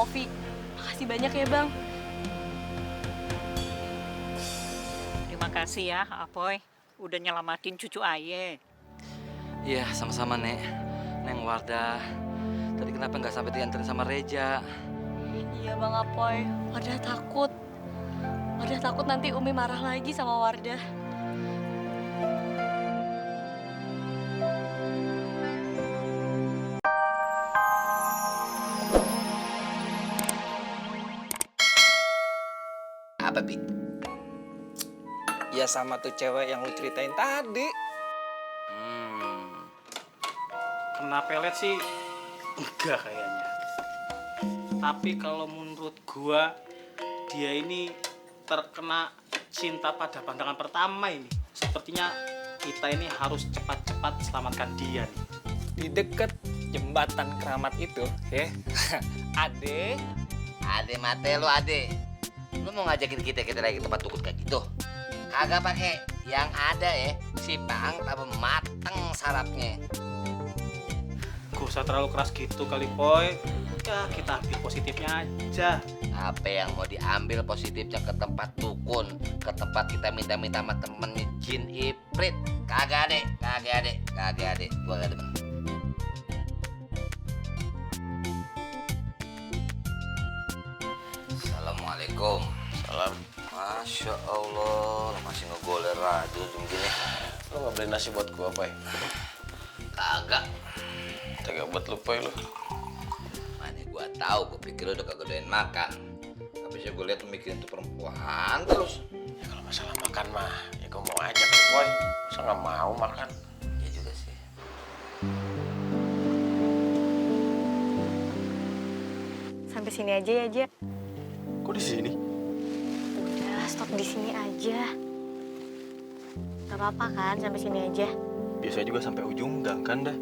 Ovi. Makasih banyak ya, Bang. Terima kasih ya, Apoy. Udah nyelamatin cucu Aye. Iya, sama-sama, Nek. Neng Wardah. Tadi kenapa nggak sampai dianterin sama Reja? Iya, Bang Apoy. Wardah takut. Wardah takut nanti Umi marah lagi sama Wardah. Apa, Bi? Ya sama tuh cewek yang lu ceritain tadi. Kena pelet sih enggak kayaknya. Tapi kalau menurut gua, dia ini terkena cinta pada pandangan pertama ini. Sepertinya kita ini harus cepat-cepat selamatkan dia nih. Di deket jembatan Keramat itu, ya. Ade. Ade mate lu, Ade. Lu mau ngajakin kita lagi ke tempat tukut kayak gitu? Kagak pakai. Yang ada ya, si Bang tambah mateng sarapnya. Gak usah terlalu keras gitu kali, Poy. Ya, kita ambil positifnya aja. Apa yang mau diambil positifnya ke tempat dukun, ke tempat kita minta-minta sama temennya jin iprit? Kagak ada. Gua gak demen. Assalamualaikum. Salam. Masya Allah, masih ngegoler aja begini. Lo nggak beli nasi buat gua, Pai? Kagak. Tega buat lu, Pai, lu. Mana gua tahu, gua pikir lu udah kagak doyan makan. Tapi sih gua lihat lu mikirin tuh perempuan terus. Ya kalau masalah makan mah, ya gua mau ajak lu, Pai. Masa nggak mau makan? Ya juga sih. Sampai sini aja ya, Ja. Kok di sini? Udah, stop di sini aja. Gak apa-apa kan, sampai sini aja. Biasanya juga sampai ujung gang kan dah.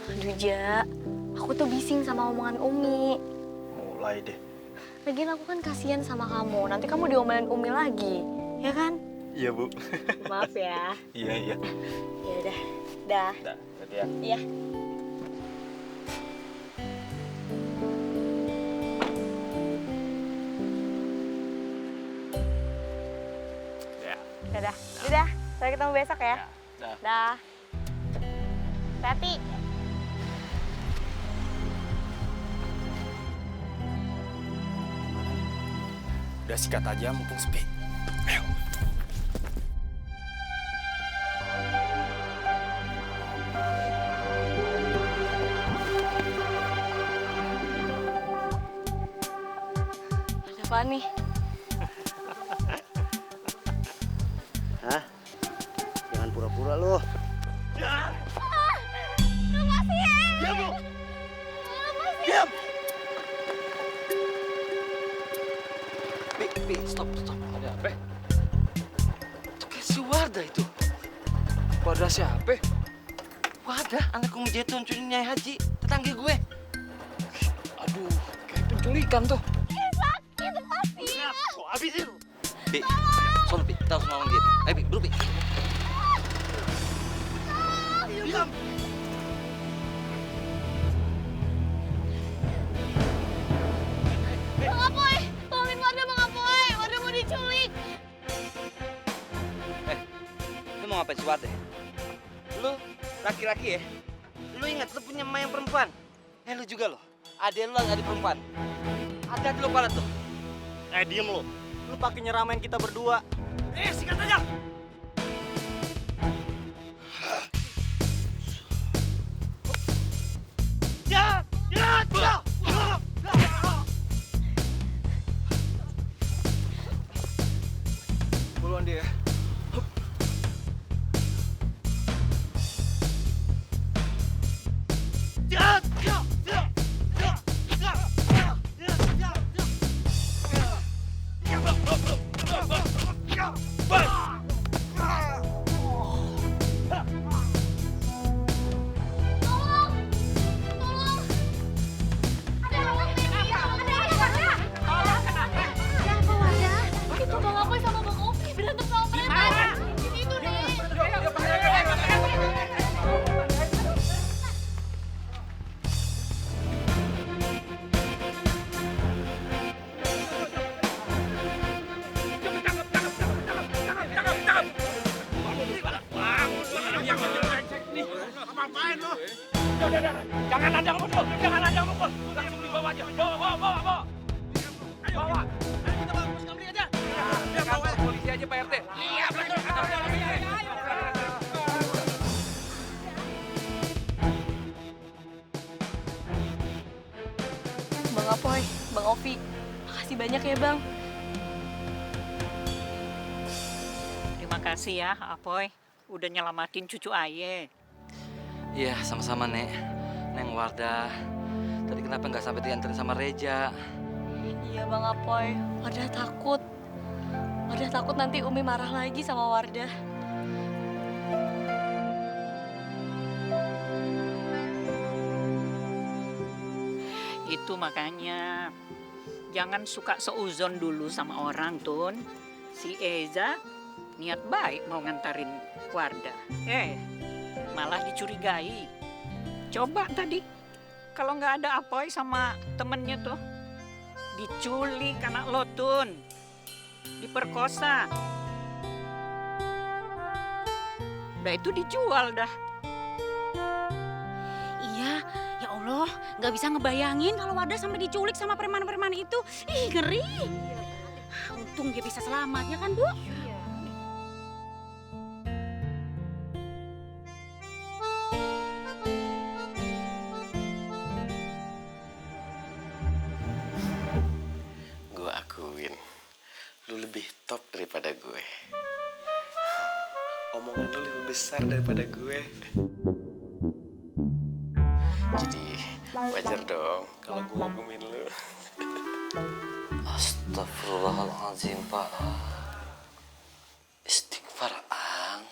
Aduh, Ja. Aku tuh bising sama omongan Umi. Mulai deh. Lagian aku kan kasihan sama kamu. Nanti kamu diomelin Umi lagi, ya kan? Iya, Bu. Maaf ya. Iya. Ya udah. Dah. Dah, berarti ya. Iya. Dadah. Dadah. Sampai ketemu besok ya. Dah. Dah. Hati. Udah sikat aja mumpung sepi. Ayo. Ada apa nih? Hah? Jangan pura-pura lo. Bi, stop. Ada apa? Itu kayak si Wardah itu. Wardah siapa? Wardah, anak Umi Jetun, cucu Nyai Haji, tetangga gue. Aduh, kayak penculikan tuh. Bi, sono Bi, kita harus nolong dia, Bi. Ayo, Bi, buru, Bi. Diam. Bang Apoy! Tolongin Wardah, Bang Apoy! Wardah mau diculik! Lu mau ngapain si Wardah? Lu laki-laki ya? Lu ingat lu punya emak yang perempuan? Lu juga loh. Ada lu adik perempuan. Hati-hati lu pada tuh. Diem lo. Lu pakai nyeramain kita berdua. Sikat aja. Buruan dia. ngapain lu? Udah. Jangan ada yang mukul. Langsung dibawa aja. Bawa. Ayo, bawa. Ayo kita bawa ke kamar aja. Ya, kantor polisi aja, Pak RT. Iya, betul. Bang Apoy, Bang Ovi, makasih banyak ya Bang. Terima kasih ya, Apoy. Udah nyelamatin cucu Aye. Iya, sama-sama, Nek. Neng Wardah. Tadi kenapa nggak sampai dianterin sama Reja? Iya Bang Apoy, Wardah takut. Wardah takut nanti Umi marah lagi sama Wardah. Itu makanya jangan suka seuzon dulu sama orang, Tun. Si Eza niat baik mau ngantarin Wardah. Malah dicurigai. Coba tadi kalau nggak ada Apoy sama temennya tuh diculik anak lo, Tun. Diperkosa. Udah itu dijual dah. Iya, ya Allah, nggak bisa ngebayangin kalau Wardah sampai diculik sama preman-preman itu. Ih, ngeri. Untung dia bisa selamat, ya kan, Bu? Gue akuin, lu lebih top daripada gue. Omongan lu lebih besar daripada gue. Jadi wajar dong kalau gue ngagumin lu. Astagfirullahaladzim, Pak. Istighfar, Ang.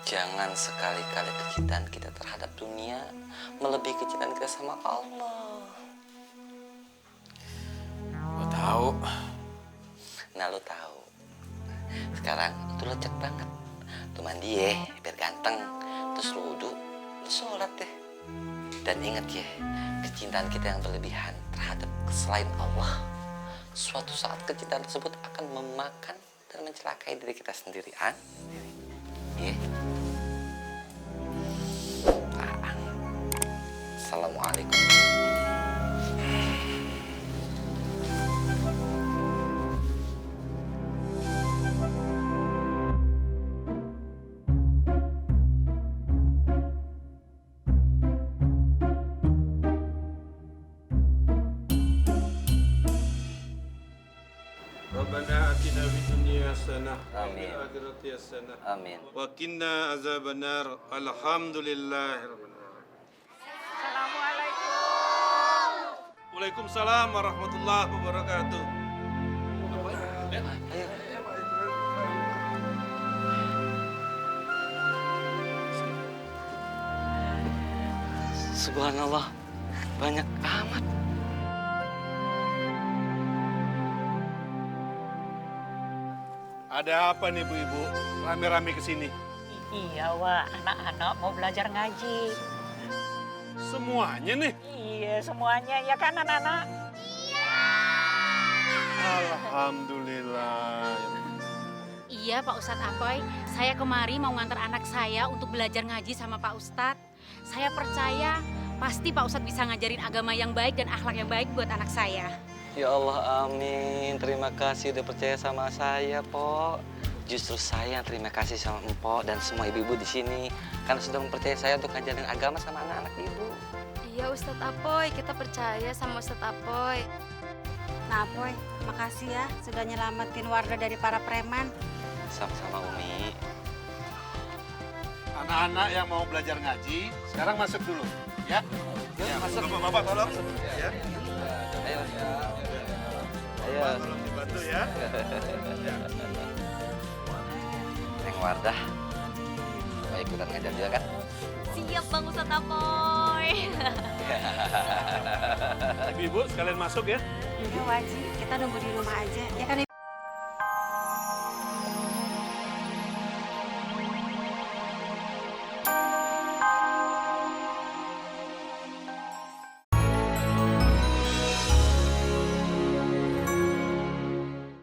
Jangan sekali-kali kecintaan kita terhadap dunia melebihi kecintaan kita sama Allah. Gue tahu. Nah, lo tahu. Sekarang tuh lecek banget. Tuh mandi ya, biar ganteng. Terus lo wudhu, lo sholat deh. Dan ingat ya, kecintaan kita yang berlebihan terhadap selain Allah, suatu saat kecintaan tersebut akan memakan dan mencelakai diri kita sendiri, Ang. Ya. Assalamualaikum. ربنا آتنا في الدنيا حسنة آمين. وفي الآخرة حسنة Amin. وقنا عذاب النار الحمد لله رب العالمين. Assalamualaikum. Waalaikumsalam warahmatullahi wabarakatuh. Subhanallah, banyak amat. Ada apa nih Bu-ibu? Rame-rame kesini. Iya, Wak. Anak-anak mau belajar ngaji. Semuanya nih. Iya, semuanya. Ya kan, anak-anak? Alhamdulillah. Iya, Pak Ustadz Apoy. Saya kemari mau ngantar anak saya untuk belajar ngaji sama Pak Ustadz. Saya percaya pasti Pak Ustadz bisa ngajarin agama yang baik dan akhlak yang baik buat anak saya. Ya Allah, amin. Terima kasih udah percaya sama saya, Po. Justru saya yang terima kasih sama Empok dan semua ibu-ibu di sini karena sudah mempercayai saya untuk ngajarin agama sama anak-anak ibu. Iya Ustadz Apoy, kita percaya sama Ustadz Apoy. Nah, Apoy, makasih ya sudah nyelamatin Wardah dari para preman. Sama-sama, Umi. Anak-anak yang mau belajar ngaji, sekarang masuk dulu, ya. Ya, masuk. Bapak-bapak tolong. Ya. Ayo. Ayo. Bapak tolong dibantu ya. Neng Wardah, mau ikutan ngajar juga kan? Siap Bang Ustadz Apoy. Ibu-ibu sekalian masuk ya. Iya, wajib. Kita nunggu di rumah aja. Ya kan,